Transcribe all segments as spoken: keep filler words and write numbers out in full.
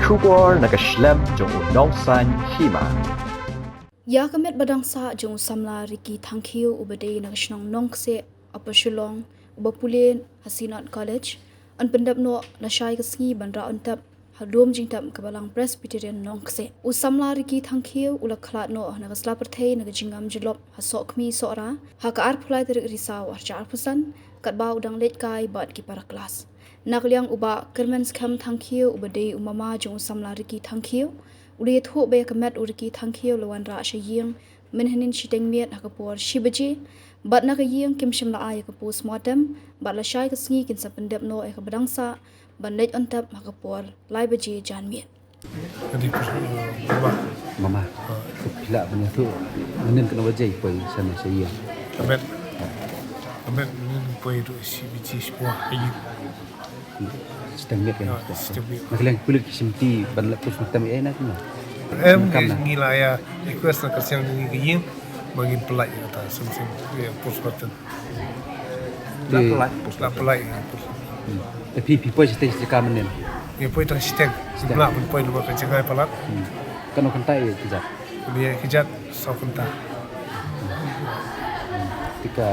Khubor na ka shlem jong u Nongsaiñ Hima. Ïa ka met ba dang sah jong u samla Ricky Thangkhiew uba dei na ka shnong Nongkseh, Upper Shillong, uba pule ha Synod College, yn pyndep noh lashai ka sngi ban rah yn tep ha lum jingtep ka Balang Presbyterian Nongkseh. U samla Ricky Thangkhiew u la khlad noh na ka sla pyrthei na ka jingngam jyllop ha Sohkhmi Sohra ha ka arphew lai tarik Risaw arhajar arphew san, katba u dang leit kai bad ki para klas. Na ka liang u Bah Kyrmenskhem Thangkhiew uba dei u mama jong u samla Ricky Thangkhiew u la ïathuh ba ïa ka met u Ricky Thangkhiew la wanrah sha ïing mynhynnin shiteng miet ha ka por shi baje, bad na ka ïing kim shym la ai ïa ka postmortem, bad lashai ka sngi kin sa pyndep noh ïa ka ba dang sah ban leit yn tep ha ka por lai baje janmiet. Ka dei phi, eh, mama. Mama. Ah. Phi lah ban ïathuh mynhynnin katno baje i poi sha na sha ïing? Ka met. Ka met mynhynnin i poi haduh shi baje shiphew ha ïing. Shiteng miet kan? Ah, shiteng miet. Na ka liang pulit ki shim ti ban leh postmortem ïa na kumno? Em, ngi la ïa request na ka seng jong ngi ka ïing ba ngin pynlait ïa kata seng seng ïa postmortem. Te la pynlait, la pynlait ïa postmortem. Hmm. Te phi, phi poi shiteng shiteng mynhynnin? Ngi poi tang shiteng. Shiteng. Ngi lah ban poi namar ka jngai palat. Hmm. Katno kynta ïa ki kjat? Ïa ki kjat saw kynta. Hmm. Te ka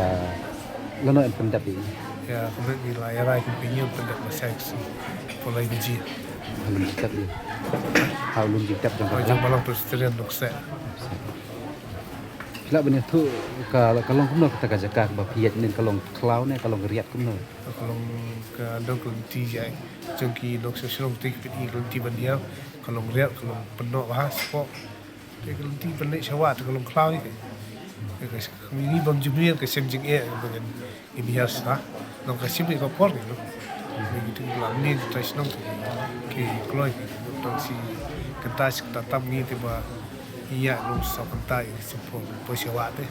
lano yn pyndep ïa i? Ïa, kumne ngi la ïa rai kum pynïoh pyndep lashai ka sngi. Pynlait biji. Ha lum jingtep ïa. Ha lum jingtep jong ka Balang. Balang Presbyterian Nongkseh. Phi lah ban ïathuh ka, ka long kumno kata ka jaka ba phi ïaid mynhynnin, ka long khlaw ne ka long riat kumno? Ka long ka dang ka lynti jai jong ki nongshong shnong te ki pynïaid ka lynti ban hiar, ka long riat, ka long pynnoh bha spok. Te ka lynti ban leit sha wah te ka long khlaw ïa ka. Te ka ngi bym ju mih ka shem jingeh ba ngan ïa hiar sha. Nang ka shim ïa ka por ngi, no. Ngi te ki la mih ki trai shnong te ki kloi ki tang shi kynta shi kynta tam ngi te ba ïa long saw kynta ïa ka shim por poi sha wah te.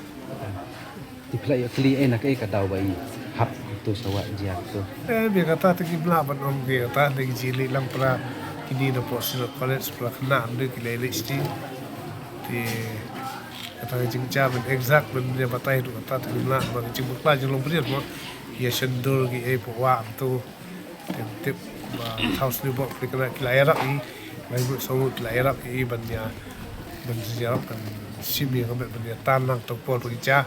Te phi la ïoh kylli ei na kaei ka daw ba i hap to sha wah jia to? Eh, bad kata te kim lah ban ong ki kata, te ki jingïaleh lang para kine na pdeng Synod College, para khynnah ynda ki leit leit sting. Te kata ka jingja ban exact ban ïa batai ruh kata te kim lah, ba ka jingbakla jong u Longbrien mo. Ïa shen dur ki ei pdeng wah to. Te tip ba thaw sniewbok phi kane ki la ïarap i, lai ngut saw ngut ki la ïarap i ban ïa, ban ïarap ban shim ïa ka met ban ïa tan lang tang por ba ki ja.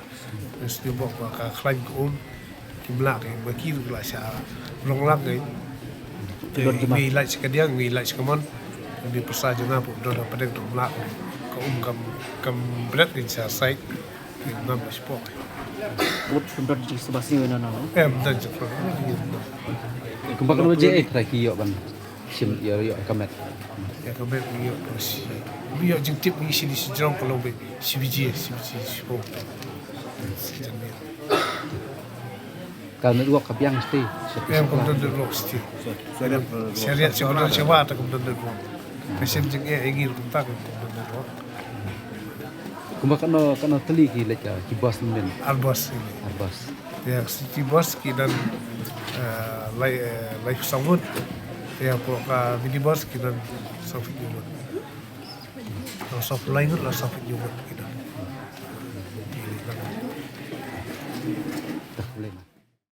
Sniewbok ba ka khlaiñ ka um. Kim lah ka ba ki ruh ki la shah rong lang ka. Te ngi lait sha kadiang, ngi lait sha kamon. Ngi pyrsa jong nga pdeng don ha pdeng ruh kim lah ka um kam, kam bret ngi shah sait. Ngan ba spok. Mut pyndonkam jingsuba sniew ïa no no. Em, don jingpyndonkam. Kumba ka nong je eh trai ki ïoh ban shim ïoh ïoh ka met. Ïa ka met ïoh ba shi. Ïoh jingtip ngi shi ni shi jrong ka long ba shi biji, shi biji, shi pok. Shi jan ni. Ka network ka biang shatei. Em, kam don network shatei. Shariat sha ba don sha ba ta kam don network. Ka shem jingeh ïa ngi ruh kumta kam don network. Kumba katno, katno tylli ki leit ka, ki bus mynhynnin? Ar bus. Ar bus. Ïa, city bus ki don, eh, lai, eh, lai saw ngut. Ïa, pdeng ka mini bus ki don saw phew hynñiew ngut. Saw phew lai ngut, la saw phew hynñiew ngut ki don. Dah, boleh, Mak.